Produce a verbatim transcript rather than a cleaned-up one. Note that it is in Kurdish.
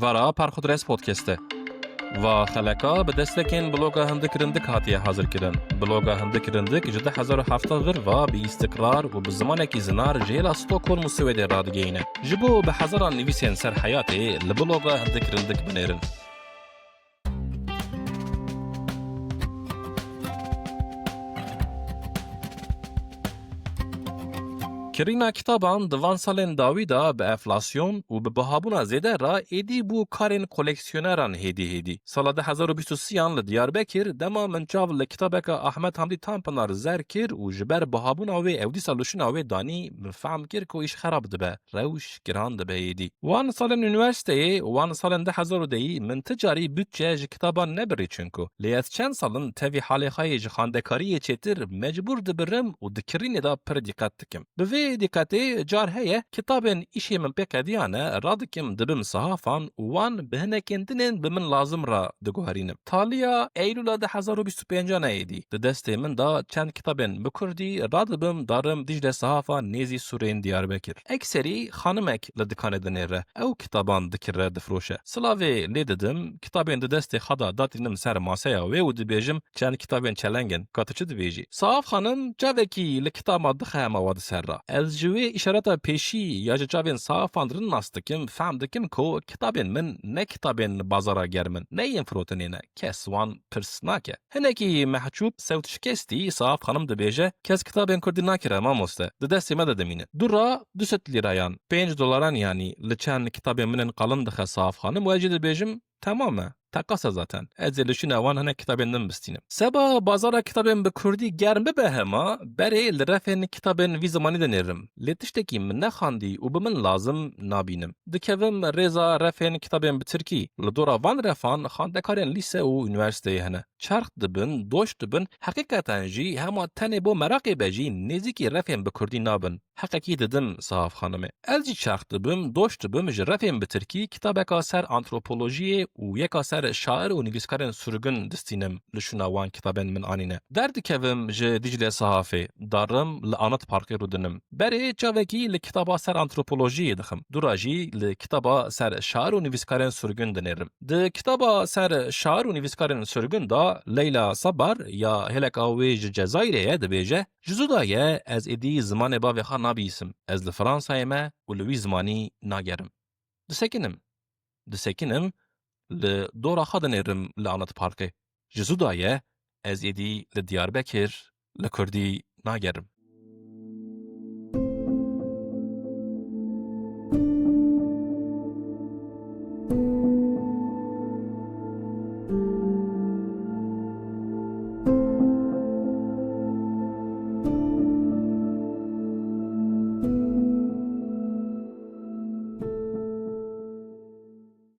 Vera Parxudres Podcast e. Va xeleka bi destekên bloga Hindik Rindik hatiye hazirkirin. Bloga Hindik Rindik ji du hezar û hevdeh vir va bi îstikrar û bi zimanekî zinar ji hêla Stockholm û Swêdê radigihîne. Ji bo bi hezaran nivîsên ser heyatê li bloga Hindik Rindik binêrin. Kirîna kitaban di van salên dawî de bi enflasyon û bi bihabûna zêde re êdî bû karên koleksiyoneran hêdî hêdî. Sala du hezar û bîst û sêyan li Diyarbekir, dema min çav li kitabeka Ahmet Hamdî Tanpınar zer kir û ji ber bihabûna wê ew dîsa li şûna wê danî, min fehm kir ku îş xerab dibe. Rewş giran dibe êdî. Wan salên unîversîteyê, wan salên du hezar û dehî min ti carî budçe ji kitaban nebirî çinku. Lê ez çend sal in tevî halê xwe yê ji xwendekariyê çêtir mecbûr dibirim û di kirînê de pir dîqet dikim. Bi vê dîqetê car heye kitabên îşê min pê qediyane radikim dibim sihafan û wan bi hinekên din ên bi min lazim re diguherînim. Taliya Eylûla du hezar û bîst û pêncan e êdî. Di destê min de çend kitabên bi kurdî radibim darim Dîcle Sihafa nêzî Sûrên Diyarbekir. Ekserî xanimek li dikanê dinêre. Ew kitaban dikire, difiroşe. Silavê lê didim, kitabên di destê xwe de datînim ser maseya wê û dibêjim, çend kitabên çeleng in. Ka tu çi dibêjî? Sihaf xanim çavekî li kitaba dixe hema wa di ser re. Ez ji wê îşareta pêşî ya ji çavên Sihafan rin nas dikim, fehm dikim ku kitabên min ne kitabên bazara germ in, ne yên firotinê ne. Kes wan pirs nake. Hinekî mehçûb, sewt şikestî, Sihaf xanim dibêje, kes kitabên kurdî nakire, mamoste. Di destê me de dimîne. Dû re du sed lîrayan, pênc dolaran yanî, li çend kitabên min ên qalin dixe Sihaf xanim û ez jî dibêjim, temam e. Teqas e zaten. Ez ê li şûna wan hinek kitabên din bistînim. Seba bazara kitabên bi kurdî germ bibe hema, berê li refên kitabên vî zimanî dinêrim. Lê tiştekî min nexwendî û bi min lazim nabînim. Dikevim rêza refên kitabên bi tirkî. Li dora van refan xwendekarên lîse û unîversîteyê hene. Çerx dibin, doş dibin, heqîqeten jî hema tenê bo meraqê be jî nêzîkî refên bi kurdî nabin. Heqekî didim Sihaf xanimê. Ez jî çerx dibim, doş dibim ji refên bi tirkî kitabeka ser antropolojiyê û yeka ser şair û nivîskarên sirgûn distînim li şûna wan kitabên min anîne. Derdikevim ji Dîcle Sihafê, darim li Anıt Parkê rûdinim. Berê çavekî li kitaba ser antropolojiyê dixim. Dûra jî li kitaba ser şair û nivîskarên sirgûn dinêrim. Di kitaba ser şair û nivîskarên sirgûn de Leyla Sabar ya hêleka wê ji Cezayirê ye dibêje, ji zû de ye ez êdî zimanê bavê xwe nabihîsim. Ez li Fransayê me û li wî zimanî nagerim. Disekinim. Disekinim, li dora xwe dinêrim li Anıt Parkê. Ji zû de ye ez êdî li Diyarbekir li kurdî nagerim.